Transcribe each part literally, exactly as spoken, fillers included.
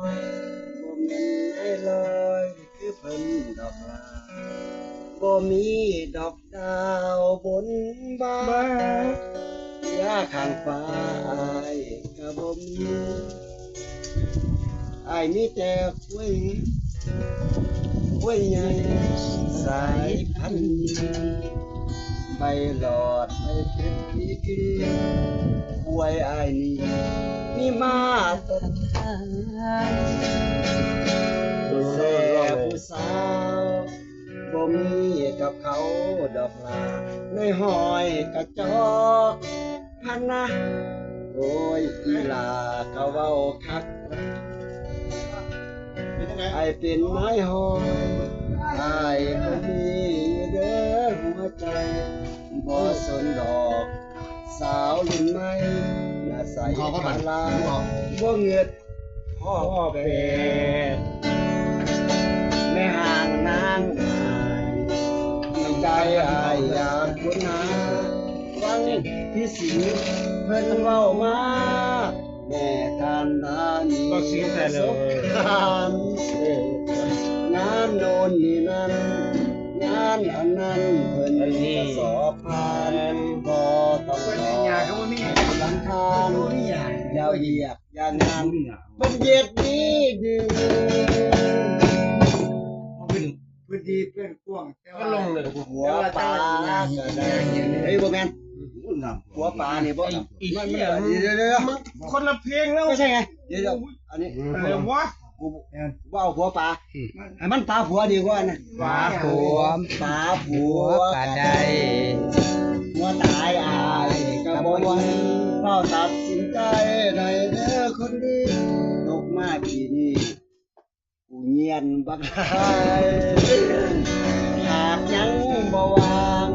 บ่แม่นนายลอยคือเพิ่นดอกลา บ่มีดอกดาวบนฟ้า ยาข้างฟ้าอ้ายก็บ่มี อ้ายมีแต่กล้วย กล้วยใหญ่สายพันธุ์ดี ใบหลอดใบเพชรดีกรี กล้วยอ้ายนี่มีมาแต่ แต่ผู้สาว บ่มีกับเขาดอกลา ในห้อยกระจอกพะนะ โอ้ย อีหล่าก็เว้าคัก เป็นจั่งใด อ้ายเป็นนายห้อย อ้ายก็มีอยู่เด้อหัวใจ บ่สนดอก สาวรุ่นใหม่ อาศัย เขาก็ พาลา เขา บ่เงิด พ่อแปด แม่ห่างนางหาย น้ำใจอ้ายอยากค้นหา ฟังพี่สิงห์เพิ่นเว้ามา แม่ท่านนั้น ก็สิงห์แต่เลย ประสบการณ์ เออ งานโน่นนี่นั่น งานอันนั้นเพิ่น อันนี้ ก็สอบผ่าน บ่ต้องรอ เพิ่นยาก็บ่มี หลังคาน บ่มียา อย่าเวียก อย่างนั้น มันเย็ดนี่ดื้อ มันเป็นพื้นที่เพื่อนกว้าง แต่ ก็ ว่า ลงเลย หัวปลาก็ได้ เฮ้ย บ่แม่น หัวปลานี่บ่ ไอ้ ไอ้ มัน เหี้ย มัน เดี๋ยว เดี๋ยว เดี๋ยว มันคนละเพลงแล้ว ไม่ใช่ไง เดี๋ยว เดี๋ยว อันนี้ อะไรวะ กู แม่น กูเอาหัวปลา อืม ให้มันปลาหัวดีกว่านะ ปลาหัว ปลาหัวก็ได้ หัวตายอ้ายก็บ่หวั่น เฝ้าตัดสินใจได้เด้อคนดี ตกมาปีนี้ กูเยียนบักหลาย หากยังบ่ว่าง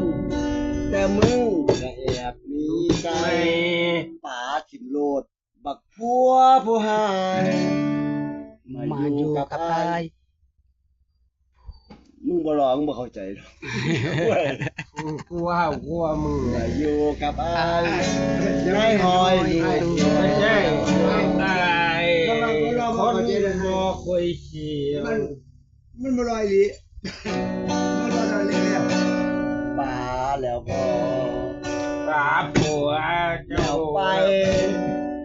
แต่มึงก็แอบมีใจ ปลาถิ่มโลด บักผัวผู้หาย มาอยู่กับอ้าย มึงบ่รอ มึงบ่เข้าใจดอก กูว่ากูว่ามึง มาอยู่กับอ้าย ในห้อยลูก ไม่ใช่ ตาย คนบ่เคยเขียว มัน มันบ่ลอยอีหลี มันบ่ลอยเลยเนี่ย ปลาแล้วบ่ ปลาผัวเจ้า แล้วไป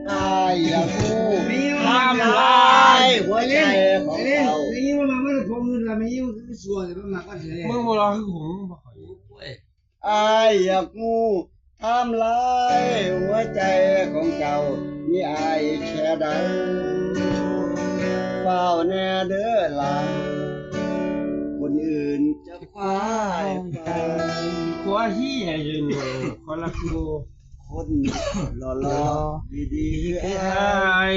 อ้ายอยากรู้ มีอยู่ ทำลายหัวใจของเจ้า มีอยู่มาเมื่อผมเงินละมีอยู่คือส่วนมันมาก็เสีย มึงบ่รอคือผมบ่ขออยู่ อ้ายอยากรู้ ทำลายหัวใจของเจ้า มีอ้ายแค่ใด เฝ้าแน่เด้อหลาน คนอื่นจะคว้าไป ผัวเหี้ยอยู่นี่ คนละกู คนหล่อๆ ดีๆ คืออ้าย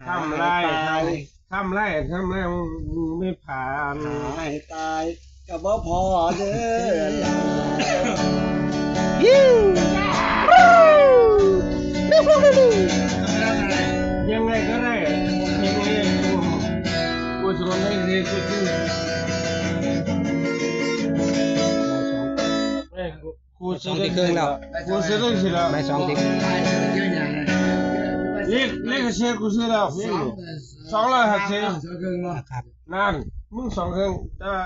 อ้าย ทำลาย หาให้ตาย ทำลาย ทำลาย มึง มึงไม่ผ่าน หาให้ตาย ก็บ่พอเด้อ ยังไงก็ได้ ยังไงกู กูจะมาเล่นเรียนกูที่ไหน เอ้ย กู กูซื้อได้ สองที่ครึ่งแล้ว กูซื้อได้สิแล้ว ไม่สองที่ เลข เลขเชียร์กูซื้อแล้ว สองร้อยห้าสิบ ครับ นั่น มึงสองเครื่อง แต่